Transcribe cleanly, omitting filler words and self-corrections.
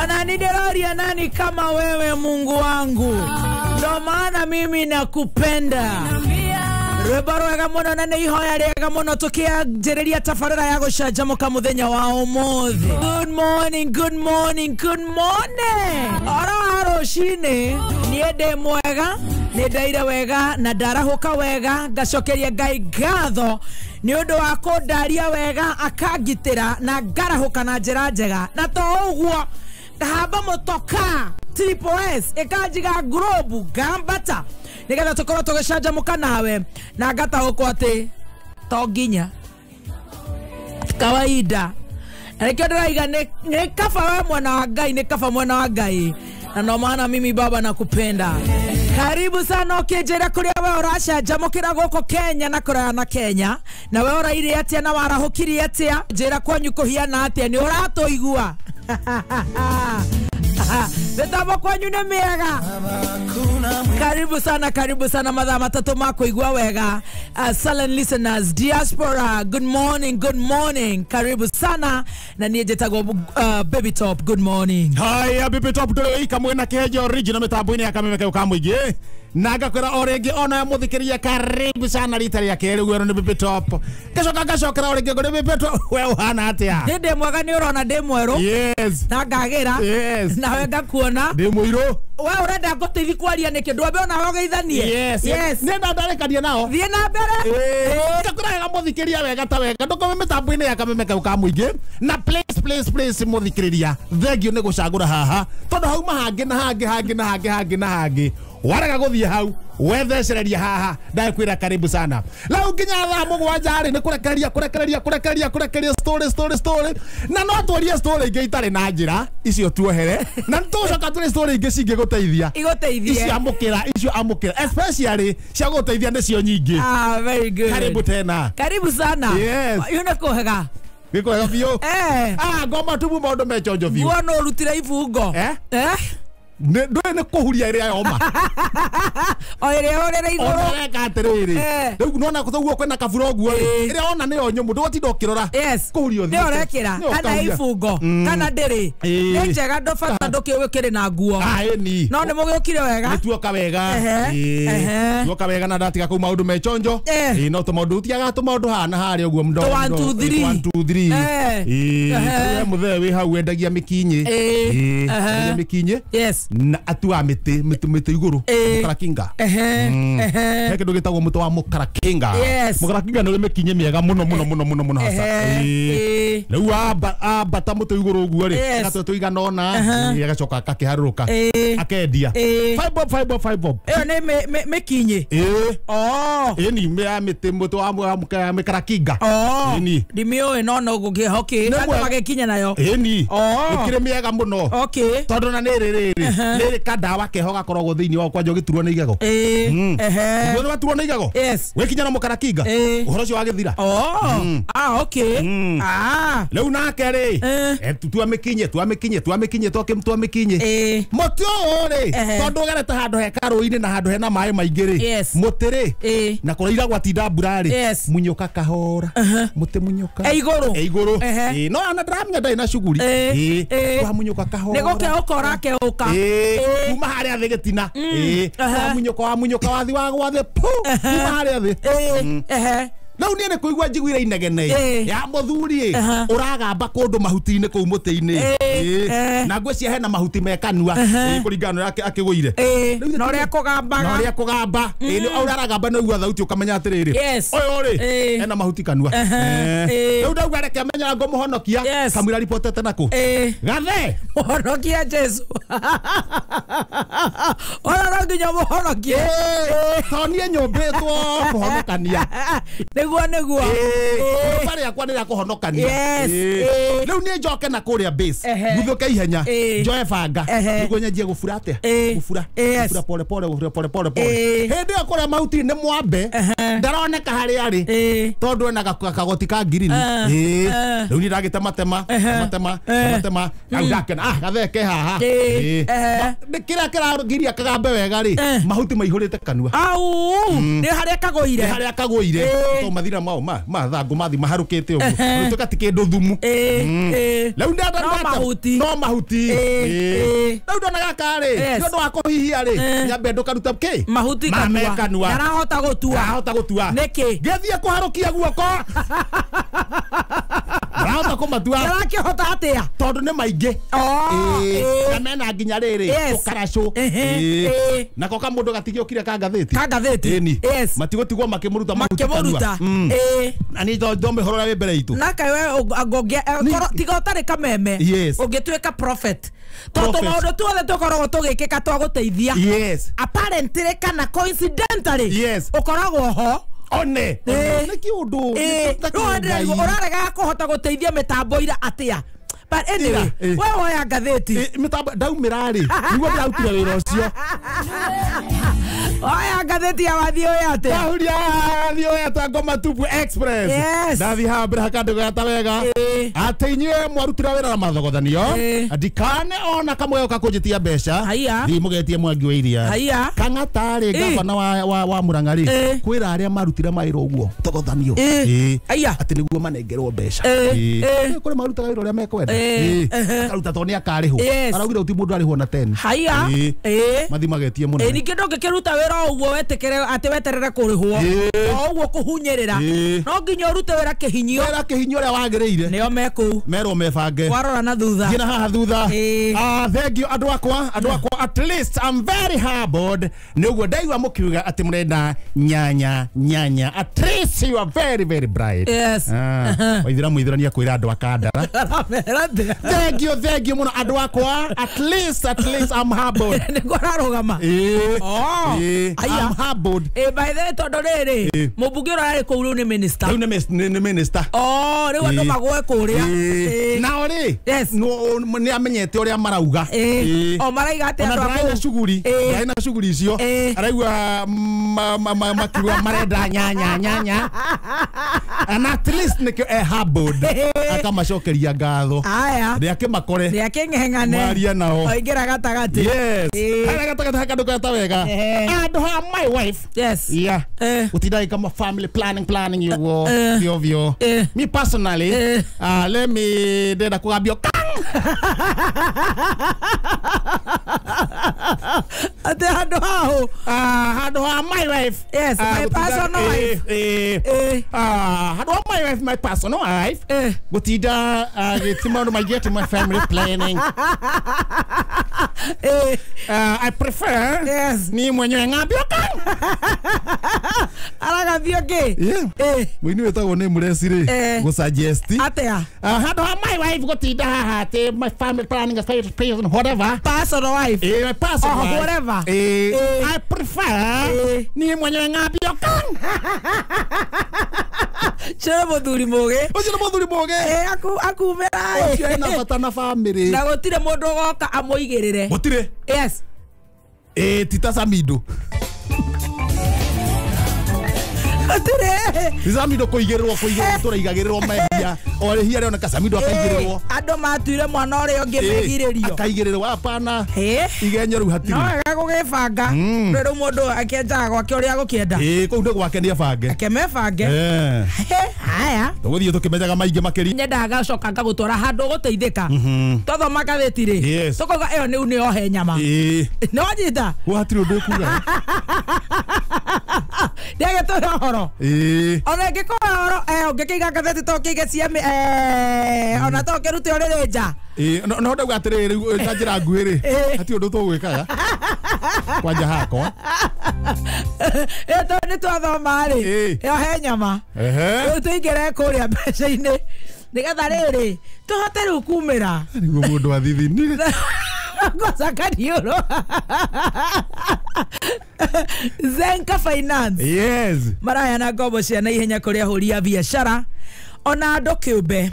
Ona nĩ nani kama wewe Mungu wangu, ndo maana mimi nakupenda. Rwĩmbo rwega mũno na nĩ ihoya rĩega mũno tũkĩanjĩrĩria tabarĩra ya gũcanjamũka mũthenya wa ũmũthĩ. Good morning, good morning, good morning. Oro wa rũcinĩ niĩ ndĩ mwega, nĩ ndaire wega na ndarahũka wega, ngacokeria Ngai ngatho nĩ ũndũ wa kũndaria wega, akangitĩra na ngarahũka na njĩra njega. Na to ũguo ngahamba mũtoka Triple S ĩkanjiga ngurubu ngambata nigetha tukorwo tugicanjamuka nawe na ngataũkwo atĩ to nginya kawaida. Na nĩkĩo ndĩraiga nĩ kaba we mwana wa Ngai, nĩ kaba mwana wa Ngai, na no maana mimi baba nakupenda. Karibu sana ũkĩnjĩra kũrĩa we ũracanjamũkĩra gũkũ Kenya na kũraya na Kenya, na we ũraire atĩa na warahũkirie atĩa, njĩra kwanyu kũhiana atĩa, nĩ ũratũigua? Mĩtambo kwanyu nĩ mĩega. Karibu sana, karibu sana mathaa matatũ ma kũigua wega. Silent listeners, diaspora, good morning, good morning. Karibu sana na niĩ njĩtagwo Baby Top, good morning. Haya Baby Top ndũrĩ ika mwena Kĩhenjo original mĩtambo-inĩ ya Kameme kau ka mũingĩ. Na ngakwĩra o rĩngĩ ona mũthikĩrĩria karibu sana rita rĩa kerĩ ũguo nĩ Baby Top. Ngacoka ngacokera o rĩngĩ ngũrĩ Baby Top, we ũhana atĩa? Nĩ ndĩ mwega, nĩ ũrona ndĩ mwerũ. Yes. Na ngagĩra. Yes. Nawe ngakuona. Ndĩ mũirũ. We ũrenda ngũteithie kwaria nĩkĩ? Ndwambe onawe ũgeithanie. Yes. Yes. Nĩ ndandarĩkania nao. Thiĩ na mbere. Ngakwĩra wega mũthikĩrĩria wega ta wega ndũkome mĩtambo-inĩ ya Kameme kau ka mũingĩ. Na please please please mũthikĩrĩria thengio nĩ gũcagũra haha tondũ hauma hangĩ na hangĩ hangĩ na hangĩ hangĩ na hangĩ warega gũthiĩ hau wethecereria haha ndakwĩra karibu sana. Lau nginya thaa mũgwanja rĩ nĩ kũrekereria kũrekereria kũrekereria kũrekereria story story story, na no twarie story ingĩ itarĩ na njĩra icio tuohere, na nĩtũgũcoka tũrĩ story ingĩ cingĩgũteithia igũteithie icio amũkĩra, icio amũkĩra especially cia gũteithia nĩcio nyingĩ. Ah, very good. Karibu tena. Karibu sana. Yes. Yuna kũhega gĩkũhega biũ. Eh. Ah, ngoma tubu maũndũ me chonjo biũ. Guo no ũrutire ibungo. Eh? Eh? Ndũĩ nĩ kũhuria ĩrĩa yoma. O ĩrĩa ũrĩra igũrũ. Ona weka atĩrĩrĩ. Rĩu nĩwona ũguo kwĩna kabura ũguo rĩ. Ĩrĩa wona nĩyo nyũmũ ndũgũtinda ũkĩrora. Yes. Kũhuria ũthiĩ. Nĩyo ũrekĩra kana ibungo kana ndĩrĩ. Nĩ njega ndũbata ndũkĩũĩ na nguo. Ah, ĩni. No nĩ mũgĩũkire wega. Nĩ tuoka wega. Tuoka wega na ndatiga kũu maũndũ me chonjo. Ĩĩ no tũmaũndũ ũtigaga tũmaũndũ haha na harĩa ũguo mdomo. 1 2 3 1 2 3. Ĩĩ. Mũthee wĩ hau wendagia mĩkinyĩ. Ĩĩ. Wendagia mĩkinyĩ. Yes. Na atua mĩtĩ mĩtĩ mĩtĩ igũrũ mũkarakinga. He kĩndũ gĩtagwo mũtĩ wa mũkarakinga. Mũkarakinga nĩ ũrĩ mĩkinyĩ mĩega mũno mũno mũno mũno mũno hasa. Rĩu ambata mũtĩ igũrũ ũguo rĩ agatwe tũigana ũna agacoka akakĩharũrũka akendia 5 bob 5 bob 5 bob. Ĩyo nĩ mĩkinyĩ. Oh. Ĩni ya mĩtĩ mũtĩ wa mĩkarakinga. Ĩni ndimĩũĩ no no gũkĩhoki andũ magĩkinya nayo. Ĩni ĩkĩrĩ mĩega mũno. Okay. Tondũ na nĩ rĩrĩ nĩ kadawa keho gakoragwo thĩinĩ wa kwanja ũgĩturwo nĩ igego. Nĩ waturwo nĩ igego. Wĩkinya na mũkarakinga ũhoro ũcio wagĩthira. Ah, okay. Ah. Rĩu nake rĩ tua mĩkinyĩ tua mĩkinyĩ tua mĩkinyĩ tua mĩkinyĩ mũtĩ ũyũ rĩ tondũ ũgerete handũ he karũĩ-inĩ na handũ hena maĩ maingĩ rĩ mũtĩ rĩ na kũraira gwatinda mbura rĩ munyũka kahora mũtĩ munyũka igũrũ igũrũ. No ana ndĩramenya ndarĩ na cuguri wa munyũka kahora nĩ gũkeũka ũrakeũka kuma harĩa thĩ gĩtina. Wa munyũka wathi wa gwa thĩ pu kuma harĩa thĩ. Rĩu niĩ nĩ kũigua njiguire inegene ya mũthuri ũragamba kũndũ mahuti-inĩ kũu mũtĩ-inĩ na ngwĩciria hena mahuti me kanua kũringana na ũrĩa akĩgũire na ũrĩa kũgambaga na ũrĩa kũgamba ũrĩa aragamba nĩ ũigua thauti ũkamenya atĩrĩrĩ ũyũ rĩ hena mahuti kanua. Rĩu ndauga reke amenye ngũmũhonokia kamũira ripotete nakũ gathe mũhonokia Jesu ona no nginya mũhonokie to niĩ nyũmbĩtwo kũhonokania nĩguo nĩguo nyũmba rĩakwa nĩ rĩa kũhonokania. Rĩu niĩ njoke na kũrĩa base nguthũke ihenya njoe banga nĩguo nyanjie gũbura atĩa gũbura gũbura pole pole gũbura pole pole pole. Hĩndĩ ĩyo kũrĩa mahuti nĩ mwambe ndaroneka harĩa arĩ tondũ ena kagoti ka ngirini. Rĩu niĩ ndagĩtematema tematema tematema rĩu ndakena ah gathee ke haha. Kĩrĩa kĩragiria kagambe wega rĩ, mahuti maihũrĩte kanua. Au nĩ harĩa kagũire. Nĩ harĩa kagũire. To mathira mao mathangũ mathi maharũkĩte ũguo. Gũtuĩka ti kĩndũ thumu. Rĩu no mahuti. No mahuti. Rĩu ndona gaka rĩ, nĩ ũndũ wa kũhihia rĩ, nyambe ndũkaruta kĩ? Mahuti kanua. Ndarahota gũtua. Ndarahota gũtua. Nĩkĩ? Ngĩthiĩ kũharũkia guoko. Ndarahota kũmatua. Ndarakĩhota atĩa? Tondũ nĩ maingĩ. Na mena nginya rĩrĩ tũkaracũ. Nako kamũndũ gatigĩũkire ka ngathĩti. Ka ngathĩti. Yes. Matigũtigwo makĩmũruta mahuti kanua. Na niĩ thome ũhoro ũrĩa wĩ mbere itũ. Na kaĩ we tiga ũtarĩ kameme. Ũngĩtuĩka prophet. Tondũ maũndũ tuothe tũkoragwo tũgĩkĩka twa gũteithia. Yes. Apparently kana coincidentally. Yes. Ũkoragwo ho. One. Nĩ kĩũndũ. Rĩu ũraregaga kũhota gũteithia mĩtambo ira atĩa? But anyway, we woya ngathĩti. Mĩtambo ndaumĩra rĩ, nĩguo ndĩrarutire wĩra ũcio. Oya ngathĩti ya wathiĩ ũyũ atĩa? Ndahuria thiĩ ũyũ atĩa Ngoma Tupu Express. Ndathiĩ haha mbere hakandĩko gata wega. Atĩ inyuĩ mwarutire wĩra na mathogothanio. Ndikane ona kamwe goka kũnjĩtia mbeca. Thiĩ mũgetie Mwangi wa Iria. Kang'ata rĩ, gavana wa Murang'a rĩ, kwĩra arĩa marutire mawĩra ũguo thogothanio. Atĩ nĩguo manengerwo mbeca. Kũrĩ marutaga wĩra ũrĩa mekwenda. Akaruta tondũ nĩ akarĩhwo. Araugire gũtirĩ mũndũ arĩhwo na 10. Haiya. Mathi magetie mũno. Ningĩ ndũngĩkĩruta wĩra o ũguo wetĩkĩre atĩ weterere kũrĩhwo. O ũguo kũhunyĩrĩra. No nginya ũrute wĩra kĩhinyio. Wĩra kĩhinyio ũrĩa wagĩrĩire. Nĩo me kũu. Merwo mebange. Warora na thutha. Thiĩ na haha thutha. Thank you andũ akwa, andũ akwa, at least I'm very humbled. Nĩ ũguo ndaigua mũkiuga atĩ mũrenda nyanya nyanya. At least you are very very bright. Yes. Waithĩramu ithĩrania kwĩra andũ akandara. Thank you mũno andũ akwa. At least I'm humbled. Nĩguo ararũgama. I'm humbled. By the way, tondũ rĩrĩ, mũmbunge ũrĩa ararĩ kũu rĩu nĩ minister. Rĩu nĩ minister. Rĩu andũ magũe kũrĩa. Nao rĩ, nĩ amenyete ũrĩa marauga. O maraiga atĩ andũ akũu. Ona ndarĩ na cuguri icio. Araigua makiuga marenda nyanya nyanya. And at least nĩkĩo e humbled. Akamacokeria ngatho. Rĩake makore. Rĩake ng'eng'ane. Mwaria nao. Oingĩra gatagatĩ. Yes. Harĩa gatagatĩ hakandũ gata wega. Andũ ha my wife. Yes. Yeah. Gũtinda kama family planning you ovyo. Me personally, let me ndenda kũgambio Atĩ handũ haũ. Handũ ha my wife. Yes, my personal wife. Handũ ha my wife, my personal wife. Gũtinda gĩti maũndũ maingĩ atĩ my family planning. I prefer. Yes. Ni mwenyewe ngambio kang. Aragambio kĩ? Mũini wĩtagwo nĩ Mũreci rĩ, gũsuggest. Atĩa? Handũ ha my wife gũtinda haha atĩ my family planning a and whatever. Personal wife. My personal wife. Whatever. I prefer. Ni mwenyewe ngambio kang. Cĩrĩ mũthuri mũgĩ. Ũcio nĩ mũthuri mũgĩ. Akumĩra. Ũcio ena bata na family. Na gũtirĩ mũndũ ũgoka amũigĩrĩre. Gũtirĩ. Yes. Tita Samido. Gũtirĩ. Samido kũigĩrĩrwo tũraigagĩrĩrwo mehia. O rĩhia rĩoneka Samido akaigĩrĩrwo. Andũ matuire mwana ũrĩa ũngĩ megirĩrio. Akaigĩrĩrwo hapana. Igenyo rĩu hatirĩ. No wega gũgĩbanga. Rĩu mũndũ akĩenjaga gwake ũrĩa agũkĩenda. Kũu nĩ gwake nĩ abange. Ake mebange. Haya. Tũgũthiĩ tũkĩmenyaga maingĩ makĩria. Nyendaga ngacoka ngagũtwara handũ ũgũteithĩka. Twathoma ngathĩti rĩ, tũkauga ĩyo nĩu nĩyo he nyama. Nĩ wanyita? Kũu hatirĩ ũndũ ũkuga. Ndĩagĩtũhe ũhoro. Ona ĩngĩkũhe ũhoro, ũngĩkĩiga ngathĩti to ũkĩige cia ona to ũkĩrute ũrĩrĩ nja. No ndauga atĩrĩrĩ rĩu na njĩra nguhĩ rĩ, hatirĩ ũndũ tũgwĩkaga. Kwanja hakwa. Tondũ nĩ twathoma rĩ, ĩyo he nyama. Rĩu tũingĩre kũrĩa mbeca-inĩ nĩgetha rĩrĩ tũhote rĩu kumĩra. Nĩguo mũndũ athithinire. Ngoca kaniũrũ. Zenka Finance. Yes. Marayana ngombo cia naihenya kũrĩ ahũri a biacara ona andũ kĩũmbe.